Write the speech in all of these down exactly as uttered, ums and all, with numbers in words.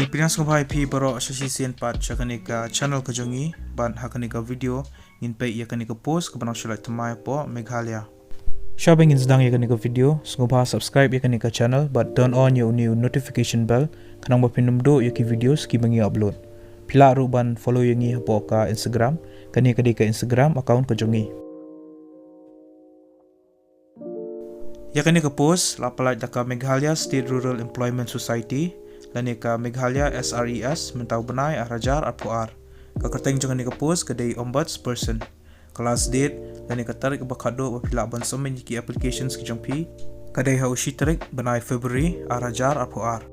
Ngi pdiang sngewbha ïa phi baroh sha shisien pat sha kane ka channel ka jong ngi, bad ha kane ka video ngin peit ïa kane ka post kaba nang shu lait thymmai hapoh Meghalaya. Shwa ba ngin sdang ïa kane ka video, sngewbha subscribe ïa kane ka channel bad turn on ïa une u notification bell, khnang ba phin ym duh ïa ki videos kiba ngi upload. Phi lah ruh ban follow ïa ngi hapoh ka Instagram, kane ka dei ka Instagram account ka jong ngi. Ïa kane ka post la pyllait da ka Meghalaya State Rural Employment Society lane ka Meghalaya S R E S mynta u bnai ar hajar arphew ar. Ka kyrteng jong kane ka post ka dei Ombudsperson. Ka last date lane ka tarik ba khadduh ba phi lah ban submit ïa ki applications ki jong phi ka dei ha u shi tarik bnai February ar hajar arphew ar.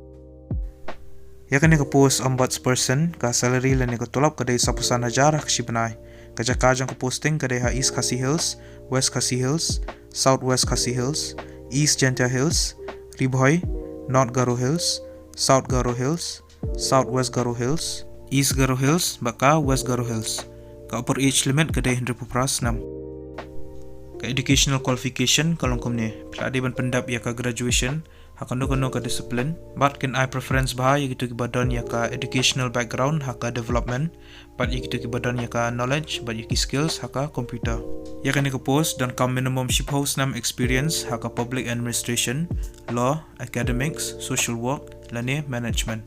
Ïa kane ka post Ombudsperson, ka salary lane ka tulop ka dei sawphew san hajar ha ka shi bnai. Ka jaka jong ka posting ka dei ha East Khasi Hills, West Khasi Hills, South West Khasi Hills, East Jaintia Hills, Ri Bhoi, North Garo Hills, South Garo Hills, South West Garo Hills, East Garo Hills bad ka West Garo Hills. Ka upper age limit ka dei hynriewphew phra snem. Ka educational qualification ka long kumne: phi lah dei ban pyndep ïa ka graduation ha kano kano ka discipline, bad kin ai preference bha ïa kito kiba don ïa ka educational background ha ka development, bad ïa kito kiba don ïa ka knowledge bad ïa ki skills ha ka computer. Ïa kane ka post donkam minimum shiphew snem experience ha ka public administration, law, academics, social work lane management.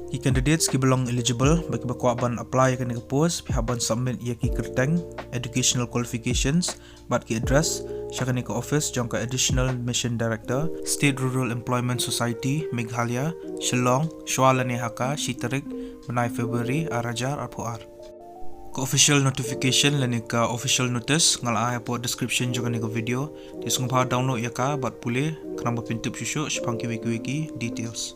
Ki candidates kiba long eligible bad kiba kwah ban apply ïa kane ka post, phi hap ban submit ïa ki kyrteng, educational qualifications bad ki address sha kane ka office jong ka Additional Mission Director, State Rural Employment Society, Meghalaya, Shillong, shwa lane ha ka shi tarik bnai February ar hajar arphew ar. Ka official notification lane ka official notice nga la ai hapoh description jong kane ka video. Te sngewbha download ïa ka bad pule khnang ba phin tip shuh shuh shaphang kiwei kiwei ki details.